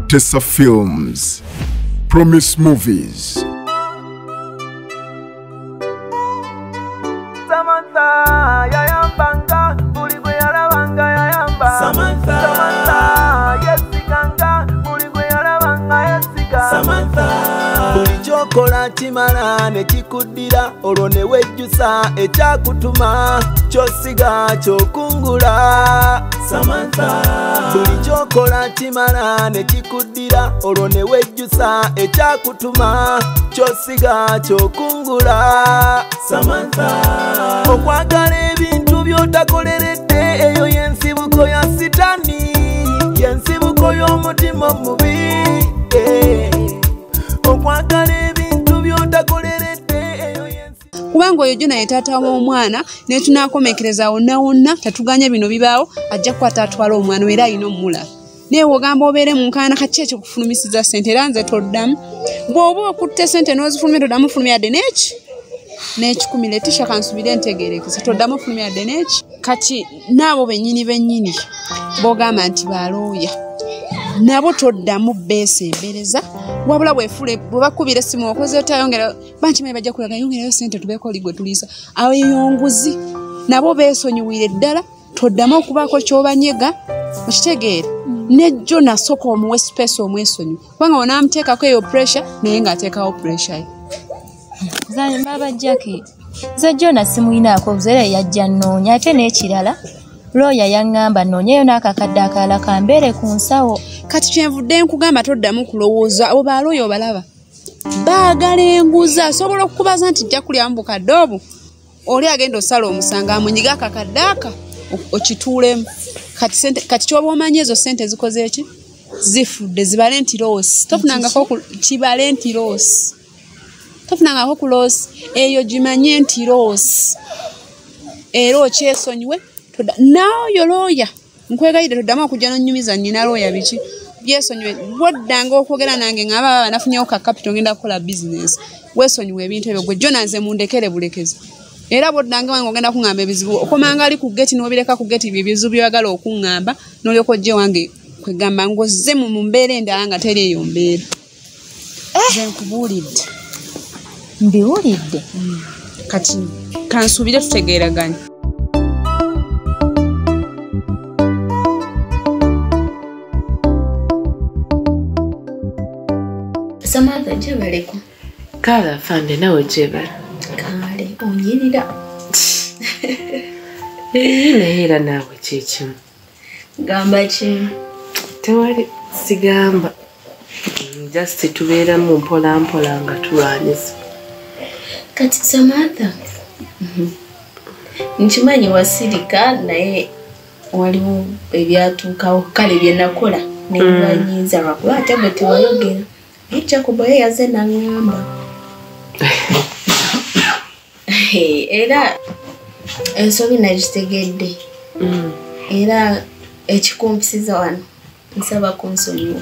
Tessa Films, Promise Movies. Samantha, yayambanga, buli gwe yalabanga yayamba. Samantha, Samantha, yesiganga, buli gwe yalabanga yesiga. Samantha, buli kyokola kimala ne kikuddira, olwo ne wejjusa ekyakutuma, ky'osiga ky'okungula. Samantha, buli kyokola kimala ne kikuddira, olwo ne wejjusa ekyakutuma, ky'osiga ky'okungula. Samantha, okwagala ebintu by'otakoleredde, eyo y'ensibuko ya sitani, y'ensibuko y'omutima omubi. Okwagala ebintu by'otakoleredde, eyo y'ensibuko. Kubanga oyo Jona ye taata w'omwana, ne tunaakomekereza wonna wonna, tatuganye bino bibaawo, ajja kukwata atwale omwana era alina omulala. Naye w'ogamba obeere mu nkaana, kati ki ekikufulumisiza ssente? Era nze toddamu. Bw'oba okutte ssente n'ozifulumya, toddamu fulumya yadde n'eki? N'ekikumi. Letisha kansubire ntegeerekese, toddamu fulumya yadde n'eki? Kati n'abo bennyini bennyini b'ogamba nti balooya, nabo toddamu beesembereza, wabula bwefule bwe bakubira essimu okoze otayongera, bankimanyi bajja kulaga yongerayo ssente tubeeko oli gwe tuliisa. Awo eyo nguzi, nabo beesonyiwire ddala, toddamu okubaako ky'obanyega, okitegeera. Ne Jona sooka omuwe space omwesonyiwe, kubanga onaamuteekako eyo pressure, naye ng'ateekawo pressure ye. Baba Jackie, nze Jona simuyinaako buzibu, era yajja nnoonya. Ate n'ekirala, looya yaŋŋamba nnoonyeyo n'akakadde akalala kambeere ku nsawo. Kati kyenvudde nkugamba toddamu kulowooza, abo balooya obalaba baagala enguzi. Asobola okukubaza nti jja kulyamu bukadde obwo, oli agenda osala omusango amunyiga akakadde aka okituulemu. Kati ky'oba omanyi ezo ssente zikoze eki? Zifudde, zibale nti loss. Tofunangako kibale nti loss. Tofunangako ku loss, eyo gimanye nti loss. Era okyesonyiwe, naayo looya nkwegayirira toddamu okujja n'onnyumiza nnyina looya biki. Byesonyiwe, bw'oddanga okwogera nange ng'aba baba nafunyewo ka capital ngenda kukola business. Weesonyiwe ebintu ebyo, gwe Jona nze mundekere bulekezi. Era bw'oddanga wange ogenda kuŋŋamba ebizibu, okomanga ali ku geti n'obireka ku geti bye ebizibu by'oyagala okuŋŋamba, n'olyoka ojje wange kwegamba ng'ozze mu mbeera endala nga teri eyo mbeera. Nze nkubuulidde. Mbiwulidde. Kati kansuubire tutegeeraganye. Samantha, gyebaleko. Kale afande, nawe gyebale. Kale, onyirira. Naye era naawe kyekimu. Gamba ki? Tewali sigamba. Just tubeeramu mpola mpola nga tulwanyisa. Kati Samantha, nkimanyi wasirika naye waliwo ebyatuukawo, kale bye nakola ne bibanyiiza lwakuba ate gwe tewayogera. Naye Jacob ye yazze n'aŋŋamba. Era ensobi nagitegedde. Era ekikumpisiza wano nsaba kunsonyiwa.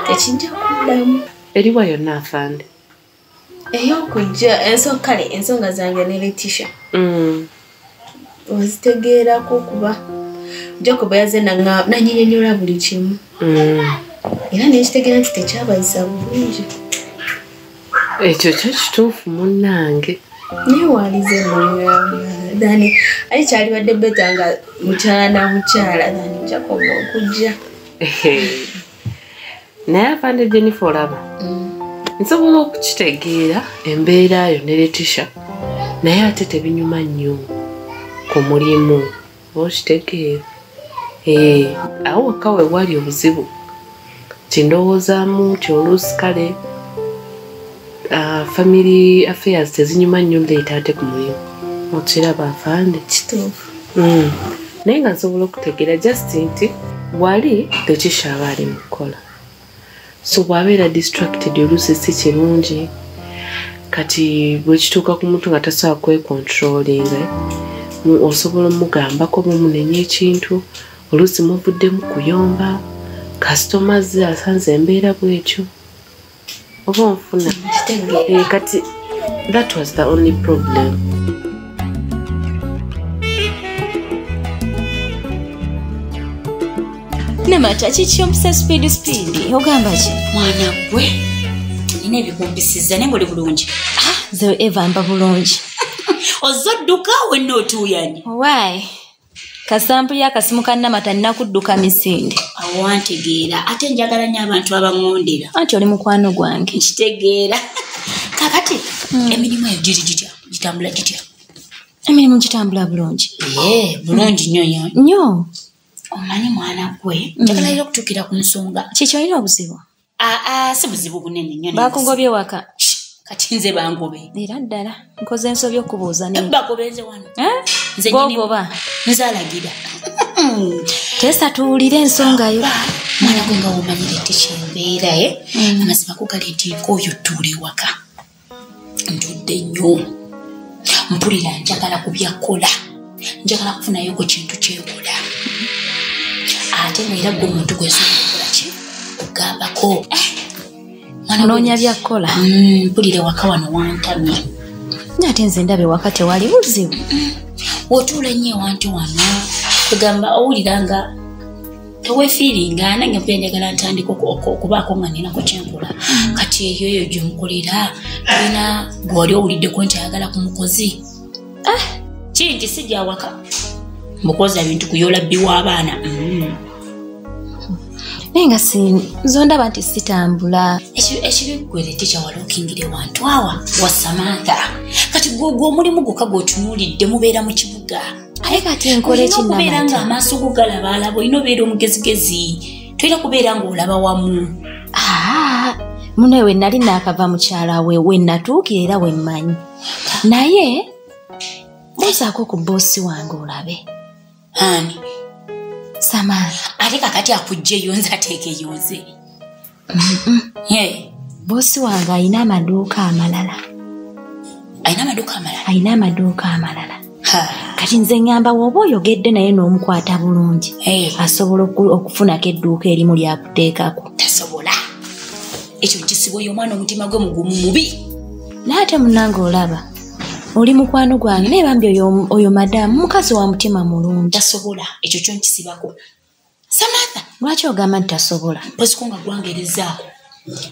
Tekijja kuddamu. Eriwa yonna afande? Ey'okujja kale ensonga zange ne Letisha. Ozitegeerako kuba Jacob yazze n'annyinyonnyola buli kimu. Era ne nkitegeera nti tekyabayisa bulungi. Ekyo kyo kituufu munnange. Naye waalize muŋŋamba Dani, ali kyalibadde beta nga mukyala na mukyala Dani Jacob okujja. Naye afande Jennifer olaba, nsobola okukitegeera embeera yo ne Letisha, naye ate tebinyuma nnyo ku mulimu, okitegeera. Awo wekka we wali obuzibu. Kindowoozaamu nti oluusi kale family affairs tezinyuma nnyo leeta ate ku mulimu. Okiraba afande? Kituufu. Naye nga nsobola okutegeera just nti wali Letisha aba ali mu kukola. So bw'abeera distracted oluusi si kirungi. Kati bwe kituuka ku muntu nga tasobola kwecontrollinga, osobola omugambako mumunenya ekintu, oluusi muvuddemu kuyomba, kasitoma ze asanze embeera bw'etyo. Oba onfuna? Kati that was the only problem. Namata kiki ompisa speed speed ogamba ki? Mwana gwe nina ebikumpisiza naye ng'oli bulungi. Nze Eva mba bulungi. Ozodduka wenna otuuyanye. Why? Kasampu y'akasimu ka Namata nnakudduka misinde. Awo wantegeera ate njagala nnyo abantu abaŋŋondera. Anti oli mukwano gwange. Nkitegeera. Kakati emirimu eyo giri gitya? Gitambula gitya? Emirimu gitambula bulungi. Ee, bulungi nnyo nnyo. Nnyo. Omanyi mwana gwe njagala leero okutuukira ku nsonga. Kiki olina obuzibu? Aa, si buzibu bunene nnyo. Bakugobye waka. Kati nze bangobe. Era ddala nkoze ensobi okubuuza ne. Bagobe nze wano. Nze Gogoba. Nze alagira. Teesa tuwulire ensonga yo. Mwana gwe nga womanyire tekyembeera amazima go gali nti nkooyo ttuula ewaka. Ntudde nnyo. Mpulira njagala kubyakola. Njagala kufunayo ku kintu kyenkola. Ate nga era gwe omuntu gwe nsobola okukola ki? Okugambako. Onoonya byakola. Mpulira waka wano wantamye. Ate nze ndaba ewaka tewali buzibu. Otuula nnyo ewantu wano kugamba owulira nga teweefiiringa nange mpulira njagala ntandika okubaako nga ninako kyenkola. Kati eyo eyo gye nkolera olina gwe wali owuliddeko nti ayagala ku mukozi. Kiri nti si gyawaka. Mukozi ebintu kuyoola bbi w'abaana. Naye nga nzo ndaba nti sitambula. Ekibiggwere tekyawala okingire wantu awa wa Samantha. Kati gwe omulimu gwokka gw'otunuulidde mubeera mu kibuga. Aye kati nkole ki Olina okubeera Namata? ng'amaaso go galabaalaba, olina obeera omugezigezi. Tolina kubeera ng'olaba wamu. Munne we nali naakava mukyala we we natuukira era we mmanyi. Naye buuzaako ku bboosi wange olabe. Ani? Samantha. Ate kakati akuggyeyo nze ateekeyo nze. Bboosi wange alina amaduuka amalala. Alina amaduuka amalala? Alina amaduuka amalala. Kati nze ŋŋamba bw'oba oyogedde naye n'omukwata bulungi asobola okufunako edduuka erimu lyakuteekako. Tasobola. Ekyo nkisiba oyo omwana omutima gwe mugumu mubi. Naye ate munnange olaba oli mukwano gwange naye bambi oyo madaamu mukazi wa mutima mulungi. Tasobola. Ekyo kyo nkisibako. Samantha. Lwaki ogamba nti tasobola? Mpoziko nga gwangerezaako.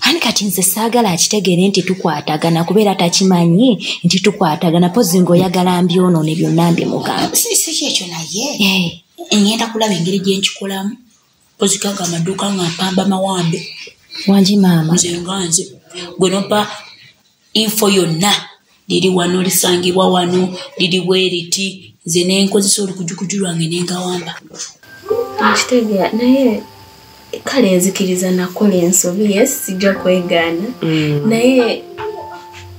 Ani kati nze saagala akitegeere nti tukwatagana kubeera takimanyi nti tukwatagana mpozzi ng'oyagala mbyonoone byonna mbimugamba. Si kyekyo naye. Ngenda kulaba engeri gye nkikolamu. Mpoziko ago amaduuka nga mpamba mawambe. Wangi maama. Nze nga nze. Gwe nompa info yonna. Liri wano lisangibwa wano liri bwe riti nze ne nkozesa olukujukuju lwange ne ngawamba. Nkitegeera naye kale nzikiriza nakola ensobi, yes, sijja kwegaana. Naye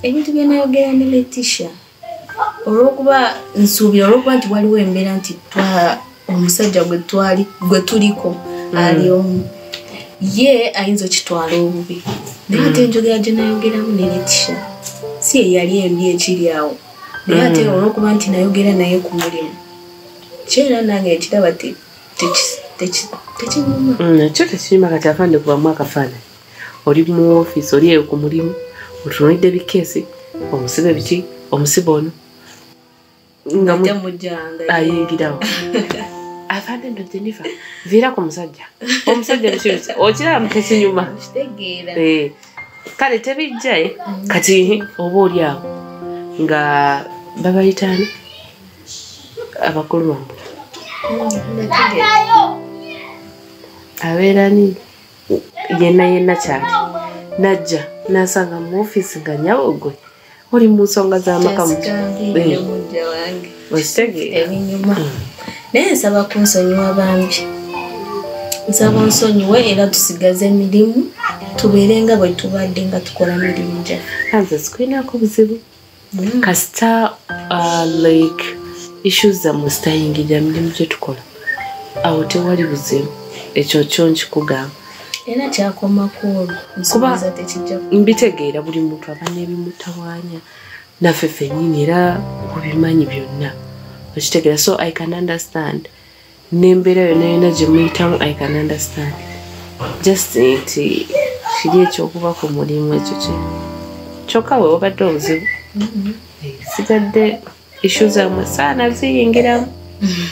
ebintu bye nayogera ne Letitia olw'okuba nsuubira olw'okuba nti waliwo embeera nti omusajja gwe tuliko ali omu ye ayinza okitwala obubi. Naye ate enjogera gye nayogeramu ne Letitia si ye yali embi ekiri awo. Naye ate olw'okuba nti nayogera naye ku mulimu kyera nange ekiraba tekinyuma. Kyo tekinyuma kati afande kubamu akafaananyi. Oli mu ofiisi oli eyo ku mulimu otunuulidde bikeesi omusibe biki omusibe ono nga ayingirawo. Afande nno Jennifer viira ku musajja. Omusajja biki biki okiraba tekinyuma. Nkitegeera. Kale tebijja kati oba oli awo nga babayitaani abakulu bammwe. Abeera ni yenna yenna kyali najja n'asanga mu ofiisi nga nnyabo gwe oli mu nsonga z'amaka okitegeera. Ebinyuma. Naye nsaba kunsonyiwa bambi. Nsaba onsonyiwe era tusigaze emirimu tubeere nga bwe tubadde nga tukola mirimu gyaffe. Nze sikulinako buzibu. Kasita like issues zammwe zitayingirira mirimu gye tukola awo tewali buzibu. Ekyo kyo nkikugamba. Era kyakomako olwo nsuubiza tekijja. Mbitegeera buli muntu aba n'ebimutawaanya naffe ffennyini era obimanyi byonna. Okitegeera so I can understand. N'embeera yonna yonna gye muyitamu I can understand. Just nti kiri ekyokuba ku mulimu ekyo ki. Kyokka we wabadde obuzibu. Sigadde issues zammwe saana ziyingiramu.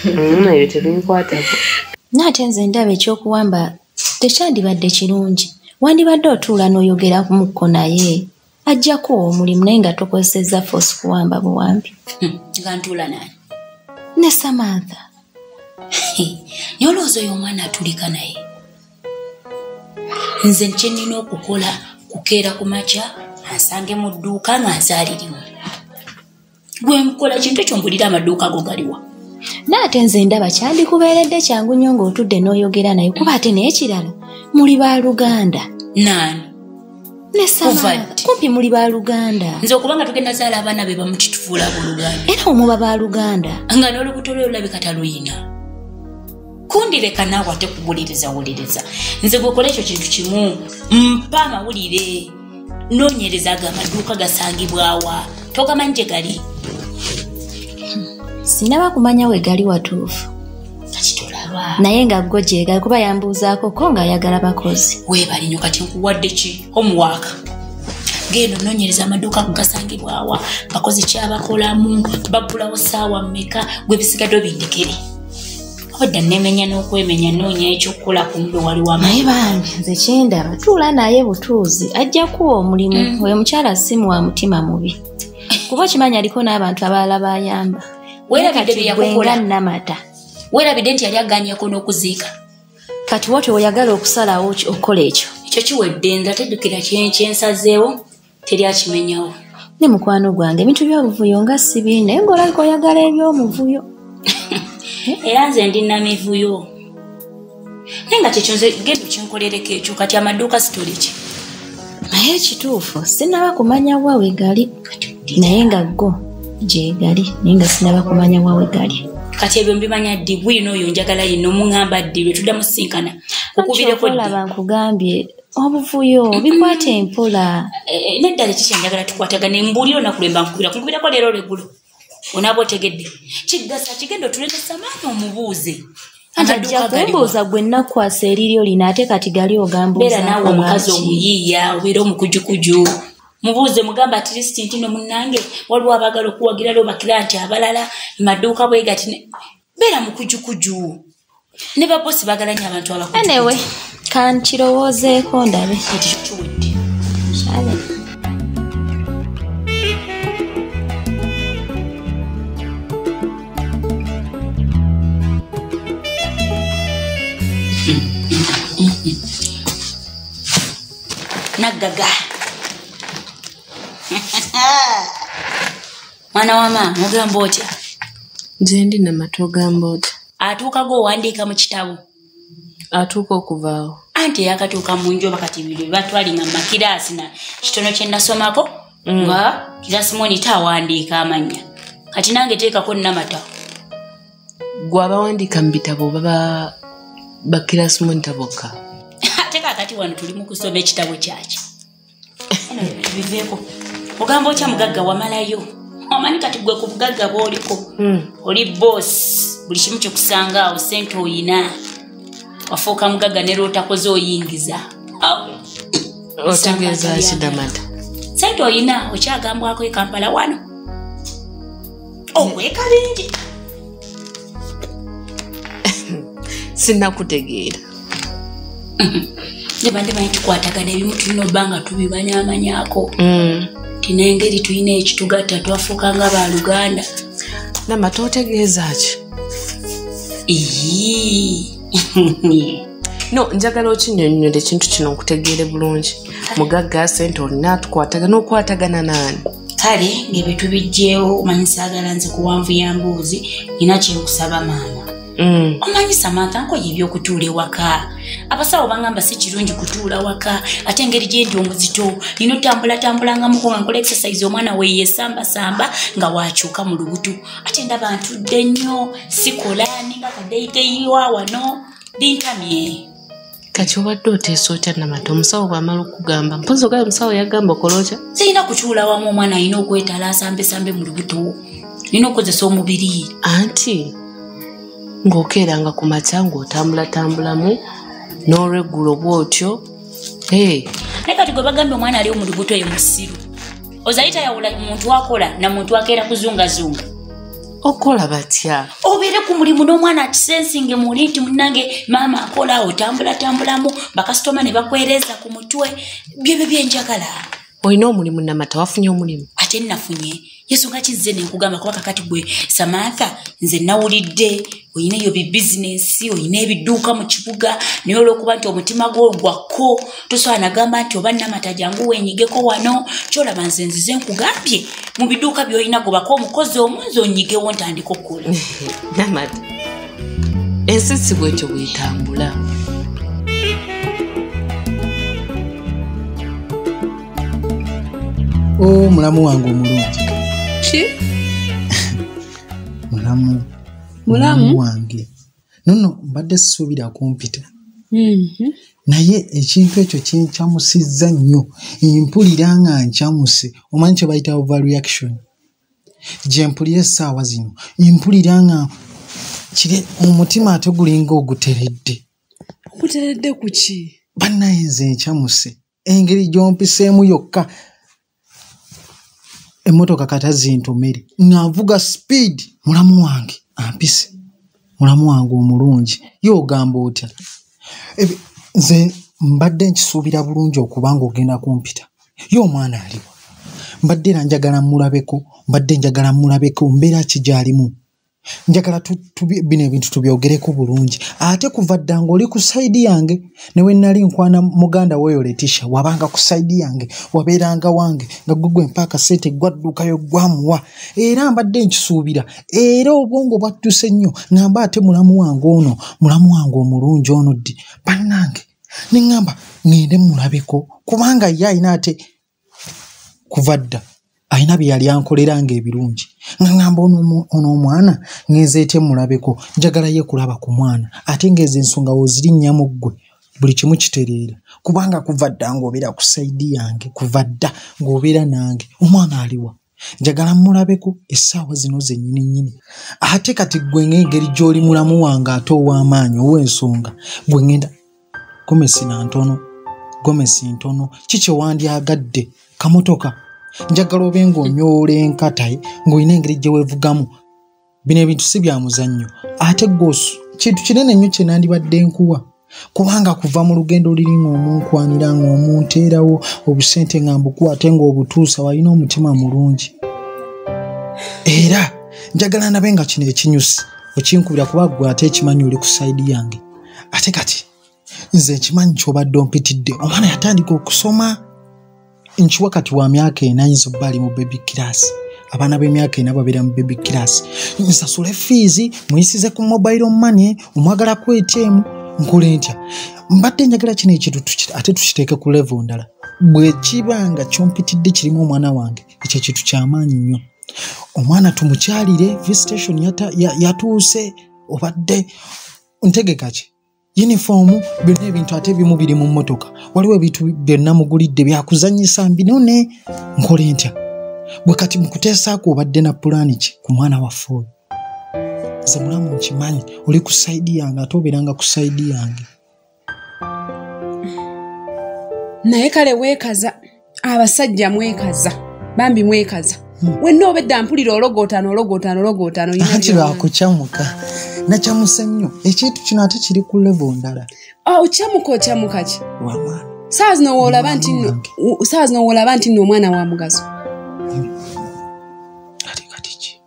Ebyo tebinkwatako. Naate nze ndaba ekyokuwamba tekyandibadde kirungi. Wandibadde otuula n'oyogera mukko naye ajja kuwa omulimu naye nga tokozesezza force kuwamba buwambi. Nga ntuula nani? Ne Samantha. Naye olowooza oyo omwana atulika naye. Nze kye nnina okukola kukeera ku makya ansange mu dduuka nga nzaalirimu. Gwe nkola kintu ekyo mbulira amaduuka ago galiwa. Naate nze ndaba kyandikubeeredde kyangu nnyo ng'otudde n'oyogera naye kuba ate n'ekirala muli baaluganda. Naani? Ne Samantha kumpi muli baaluganda. Nze okubanga tugenda zaala abaana be bamu kitufuula abooluganda. Era omuba baaluganda. Nga n'olubuto lwe lulabika taluyina. Kundireka naawe ate kuwuliriza wuliriza. Nze gwekola ekyo kintu kimu mpa amawulire noonyereza ago amaduuka gasangibwawa togamanyi gye gali. Sinaba kumanya we gali watuufu. Kati tolaba. Naye nga ggo gye gali kuba yambuuzaako ko ng'ayagala bakozi. Weebale nnyo kati nkuwadde ki homework. Genda onoonyereza amaduuka ago gasangibwawa bakozi ki abakolamu baggulawo ssaawa mmeka gwe bisigadde obindekere. Obadda nneemenya n'okwemenya nnoonya ekyokukola ku mbe waliwo Naye bambi nze kyendaba tuula naye butuuzi ajja kuwa omulimu. Oyo mukyala si wa mutima mubi. Kuba okimanyi aliko n'abantu abalala b'ayamba. Weerabidde bye yakukola. Namata. Weerabidde nti yali agaanyeko n'okuziika. Kati wotyo oyagala okusalawo okukola ekyo. Ekyo kiwedde nze ate jjukira kyensazeewo teri akimenyawo. Ne mukwano gwange ebintu by'obuvuyo nga si bibi naye ng'olabika oyagala eby'omuvuyo. Era nze ndi namivuyo. Naye nga kyekyo nze genda okinkolereko ekyo kati amaduuka sitole ki? Naye ekituufu sinnaba kumanya wa we gali. Naye nga go gye gali naye nga sinnaba kumanya wa we gali. Kati ebyo mbimanya ddi bwino oyo njagala yino omuŋŋamba ddi lwe tudda mu ssinkana okubireko ddi. Olaba nkugambye obuvuyo bikwate empola. Neddala ki kyenjagala tukwatagane mbuulire olunaku lwe mba nkubira kunkubirako leero olweggulo. Onaaba otegedde kigasa kigenda otuleke Samantha omubuuze. Ajja kumbuuza gwe nnakwasa eriryo lino ate kati gali ogambuuza. Beera naawe omukazi omuyiiya obeera omukujukuju. Mubuuze mugamba at least nti no munnange waliwo abaagala okuwagira lwo bakira nti abalala maduuka bwe gati beera mukujukuju. Ne babosi baagala nnyo abantu abakujukuju. Anyway, kankirowoozeeko ndabe. Kati kiwedde. Kale. Naggaga. Mwana wa maama ogamba otya? Nze ndi Namata ogamba otya? Atuuka g'owandiika mu kitabo. Atuuka okuvaawo. Anti eyakatuuka mu nju oba kati bino batwalinga mu makiraasi na kitono kye nasomako nga kiraasi monita awandiika amannya. Kati nange teekako Namata. Gwe abawandiika mu bitabo baba bakiraasi monita bokka. Ate kaakati wano tuli mu kusoma ekitabo kyaki. Biveeko. Ogamba otya mugagga wamalayo? Omanyi kati gwe ku bugagga bw'oliko. Oli boss buli kimu kyekusanga awo ssente oyina. Wafuuka mugagga ne lw'otakoze oyingiza. Otegeeza ki Namata? Ssente oyina okyagambwako e Kampala wano. Okweka bingi. Sinnakutegeera. Ne bande manyi tukwatagana ebimu tulina obba nga tubimanyamanyaako. Tina engeri tulina ekitugatta twafuuka nga baaluganda. Namata otegeeza ki? No, njagala okinnyonnyole ekintu kino nkutegeere bulungi. Mugagga ssente olina tukwatagana okwatagana naani? Kale ng'ebyo tubiggyewo omanyi saagala nze kuwanvu ya mbuuzi nina kye nkusaba maama. Omanyi Samantha nkoye ebyokutuula ewaka. Abasawo bangamba si kirungi kutuula waka ate engeri gye ndi omuzito nina otambulatambula nga nkola exercise omwana we yeesambasamba nga wakyuka mu lubuto ate ndaba ntudde nnyo sikola ninga kadeiteyiwa wano bintamye. Kati obadde oteesa otya Namata omusawo bw'amala okugamba mpozi ogaye omusawo yagamba okola otya? Sirina kutuula wamu omwana alina okwetala asambesambe mu lubuto nina okukozesa omubiri. Anti ng'okeeranga ku makya ng'otambulatambulamu n'olweggulo bw'otyo. Naye kati gwe bagambye omwana ali mu lubuto ye musiru. Ozali tayawula muntu akola na muntu akeera kuzungazunga. Okola batya? Obeere ku mulimu n'omwana akisensinge muli nti munnange maama akola otambulatambulamu bakasitoma ne bakwereza ku mutwe byebyo byenjagala. Olina omulimu Namata, wafunye omulimu? Ate nnafunye. Yensonga kizze ne nkugamba kuba kakati gwe Samantha nze nawulidde olina eyo bibizinensi, olina ebidduuka mu kibuga, naye olw'okuba nti omutima gwo gwakko tosobola nagamba nti oba Namata jangu weenyigeko wano. Kyolaba nze nzize nkugambye mu bidduuka by'olina gobako omukozi omu nze onyigewo ntandika okukola. Namata, ensi si bwetyo bwetambula. Oh, mulamu wange omulungi. Ki? Mulamu. Mulamu wange. Nono mbadde sisuubira kumpita. Naye ekintu ekyo kinkyamusizza nnyo. Mpulira nga nkyamuse. Omanyi kye bayita overreaction. Gye mpulira essaawa zino. Mpulira nga kiri omutima ate gulinga oguteredde. Oguteredde ku ki? Bannaye nze nkyamuse. Engeri gy'ompiseemu yokka. Emmotoka kata zintomere. Nga speed. Mulamu wange ampise. Mulamu wange omulungi. Ye ogamba otya? Nze mbadde nkisuubira bulungi okubanga ogenda kumpita. Ye omwana aliwa? Mbadde era njagala mmulabeko, mbadde njagala mmulabeko, mbeera ki gy'alimu? Njagala bino ebintu tubyogereko bulungi. Ate kuva dda ng'oli ku sayidi yange, ne we nali nkwana muganda weeyo Letisha, wabanga ku sayidi yange, wabeeranga wange, nga gwe gwe mpa akasente gwaddukayo gwamuwa. Era mbadde nkisuubira, era obwongo bwattuse nnyo, ngamba ate mulamu wange ono, mulamu wange omulungi ono ddi. Bannange, ne ŋŋamba ŋŋende mmulabeko, kubanga ye alina ate kuva dda. Alina bye yali ankoleranga ebirungi. Nga ŋŋamba ono omwana ŋŋenze ete mmulabeko, njagala ye kulaba ku mwana, ate ng'ezo ensonga w'ozirinnya mu ggwe buli kimu kitereera. Kubanga kuva dda ng'obeera ku sayidi yange, kuva dda ng'obeera nange, omwana aliwa? Njagala mmulabeko essaawa zino zennyini nnyini. Ate kati ggwe ng'engeri gy'oli mulamu wange ate ow'amaanyi ow'ensonga, gwe ŋŋenda gomesi na ntono, gomesi ntono, ki kye wandyagadde? Kamotoka. Njagala obe ng'onyoola enkata ng'olina engeri gye weevugamu. Bino ebintu si bya muzannyo. Ate ggwe kintu kinene nnyo kye nandibadde nkuwa. Kubanga kuva mu lugendo liri ng'omunkwanira ng'omunteerawo obusente nga mbukuwa ate ng'obutuusa, walina omutima mulungi. Era njagala ndabe nga kino ekinyusi okinkubira kuba ggwe ate ekimanyi oli ku sayidi yange. Ate kati nze nkimanyi ky'obadde ompitidde. Omwana yatandika okusoma. Nkiwa kati wa myaka ena ayinza obba ali mu baby class. Abaana b'emyaka ena babeera mu baby class. Nsasule fiizi, muyisize ku mobile money, omwagala ku ATM, nkole ntya? Mbadde njagala kino ekintu ate tukiteeke ku level ndala. Bwe kiba nga kyompitidde kirimu omwana wange, ekyo ekintu kyamaanyi nnyo. Omwana tumukyalire, visitation yatuuse, obadde ntegeka ki? Yunifoomu byonna ebintu ate ebimu biri mu mmotoka. Waliwo ebintu byonna mugulidde byakuzannyisa mbinone, nkole ntya? Bwe kati mu kuteesaako obadde na pulaani ki ku mwana waffe oyo? Nze mulamu nkimanyi oli ku sayidi yange ate obeeranga ku sayidi yange. Naye kale weekaza, abasajja mwekaza, bambi mwekaza. Wenna obedda mpulira ologootano ologootano ologootano. Anti lwakukyamuka. Nakyamuse nnyo. Ekintu kino ate kiri ku level ndala. Okyamuka okyamuka ki? Wa mwana. Saawa zino w'olaba nti nno omwana wa mugaso. Ate kati ki?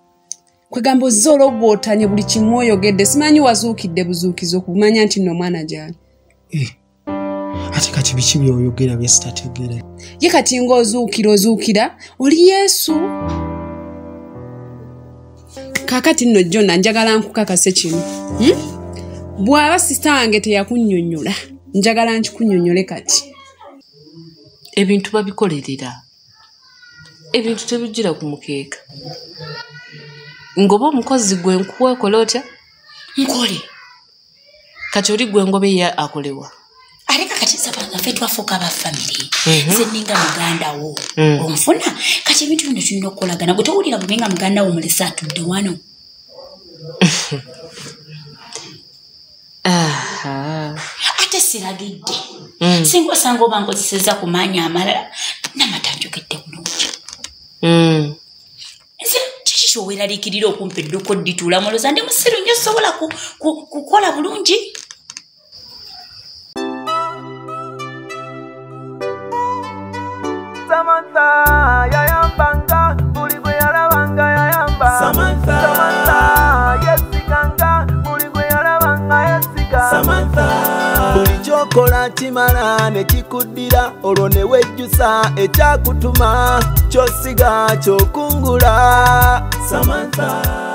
Kwegamba ozze ologootanye buli kimu oyogedde, simanyi wazuukidde buzuukizi okumanya nti nno omwana gy'ali. Ate kati biki by'oyogera bye sitategeera? Ye kati ng'ozuukira ozuukira oli Yesu. Kaakati nno Jona njagala nkukakase kino. Bw'aba sisita wange teyakunnyonnyola, njagala nkikunnyonnyole kati. Ebintu babikolerera. Ebintu tebijjira ku mukeeka. Ngoba omukozi gwe nkuwa okola otya? Nkole. Kati oli gwe ngobe ye akolewa. Ate kakati nsaba ffe twafuuka aba famire. Nze nninga muganda wo. Onfuna? Kati ebintu bino tulina okukolagana. Gwe towulira bubi nga muganda wo mulese atudde wano. Ate siragidde. Singa osanga oba nkozesezza ku maanyi amalala, Namata njogedde bulungi. Nze kiki Kiki kyoweeraliikirira okumpa edduuka oddituulamu? Olowooza ndi musiru nnyo, sobola kukola bulungi? Samantha yayambanga buli gwe yalabanga yayamba. Samantha. Samantha yesiganga buli gwe yalabanga yesiga. Samantha. Buli kyokola kimala ne kikuddira, olwo ne wejjusa ekyakutuma, kyosiga kyokungula. Samantha.